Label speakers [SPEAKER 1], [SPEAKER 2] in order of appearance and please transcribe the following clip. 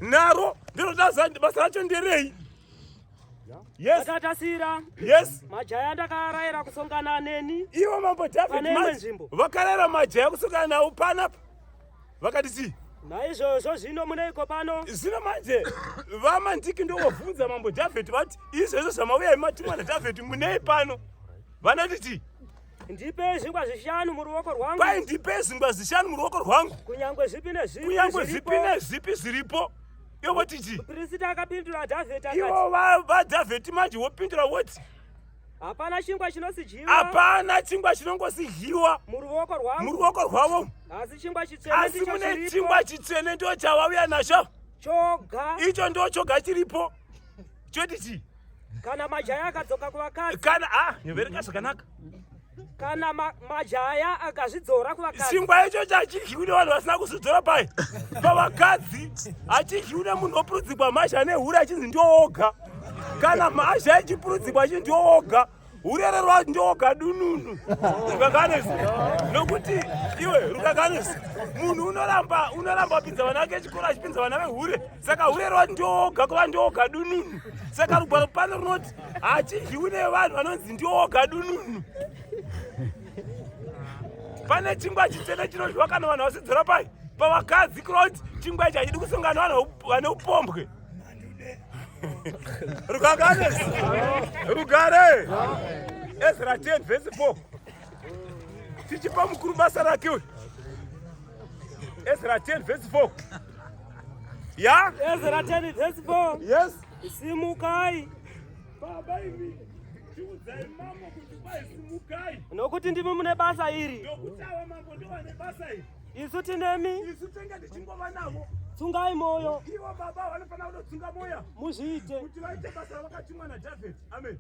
[SPEAKER 1] Naro ndinoda basa racho nderei? Yes.
[SPEAKER 2] Vakatasira.
[SPEAKER 1] Yes.
[SPEAKER 2] Majaya ndakarayira kusongana neni.
[SPEAKER 1] Ivo mambo David manje vakarayira majaya kusongana nawo panapa. Vakati chii?
[SPEAKER 2] Naizvozvo zvino muneiko pano?
[SPEAKER 1] Zvino manje vamandiki ndovobvunza mambo David vati izvozvo zvamauya matumwa naDavid munei pano? Vanoti chii?
[SPEAKER 2] Ndipei zvingwa zvishanu muruoko rwangu.
[SPEAKER 1] Kwai ndipei zvingwa zvishanu muruoko rwangu.
[SPEAKER 2] Kunyangwe zvipi nezvipi.
[SPEAKER 1] Kunyangwe zvipi nezvipi zviripo. Ivo voti chii?
[SPEAKER 2] Mupirisita akapindura Dhavhidhi akati.
[SPEAKER 1] Ivo vaDhavhidhi manje vopindura voti.
[SPEAKER 2] Hapana chingwa chinosijiwa.
[SPEAKER 1] Hapana chingwa chinongosijiwa.
[SPEAKER 2] Muruoko rwangu.
[SPEAKER 1] Muruoko rwavo.
[SPEAKER 2] Asi chingwa chitsvene
[SPEAKER 1] Asi mune chingwa chitsvene ndo chavauya nacho.
[SPEAKER 2] Choga.
[SPEAKER 1] Icho ndo choga chiripo. Choti chii?
[SPEAKER 2] Kana majaya akadzoka kuvakadzi.
[SPEAKER 1] Kana ah, verenga zvakanaka.
[SPEAKER 2] Kana ma, majaya akazvidzora kuvakadzi.
[SPEAKER 1] Chingwa icho chachidyiwi nevanhu vasina kuzvidzora pai. Pavakadzi hachidyiwi nemunhu opurudzikwa mhazha nehure achinzi ndioga. Kana mhazha ichipurudzikwa achinzi ndioga. Urererwa ndoga dununu. Rukakanisi. Nokuti iwe rukakanisi. Munhu unoramba unoramba pinza vana vake chikoro achipinza vana vehure. Saka urerwa ndoga kuva ndoga dununu. Saka rugwaro pano runoti hachidyiwi nevanhu vanonzi ndoga dununu. Pane chingwa chitsvene chinodyiwa kana vanhu vasidzora pai pavakadzi kureva kuti chingwa ichi hachidi kusangana vanhu vane upombwe. Rugare. Rugare. Ezra 10 verse 4. Tichipa mukuru basa rake uyu. Ezra 10 verse 4. Ya?
[SPEAKER 2] Ezra 10 verse 4.
[SPEAKER 1] Yes.
[SPEAKER 2] Simukai.
[SPEAKER 1] Baba imi chiudzai mambo kuti kwai simukai.
[SPEAKER 2] Nokuti ndimi mune basa iri.
[SPEAKER 1] Nokuti ava mambo ndovane basa iri.
[SPEAKER 2] Isu tinemi.
[SPEAKER 1] Isu tenge tichingova navo.
[SPEAKER 2] Tsungai moyo.
[SPEAKER 1] Ivo baba vanofanira kutotsunga moyo.
[SPEAKER 2] Muzviite.
[SPEAKER 1] Kuti vaite basa ravakatumwa naDavid. Amen.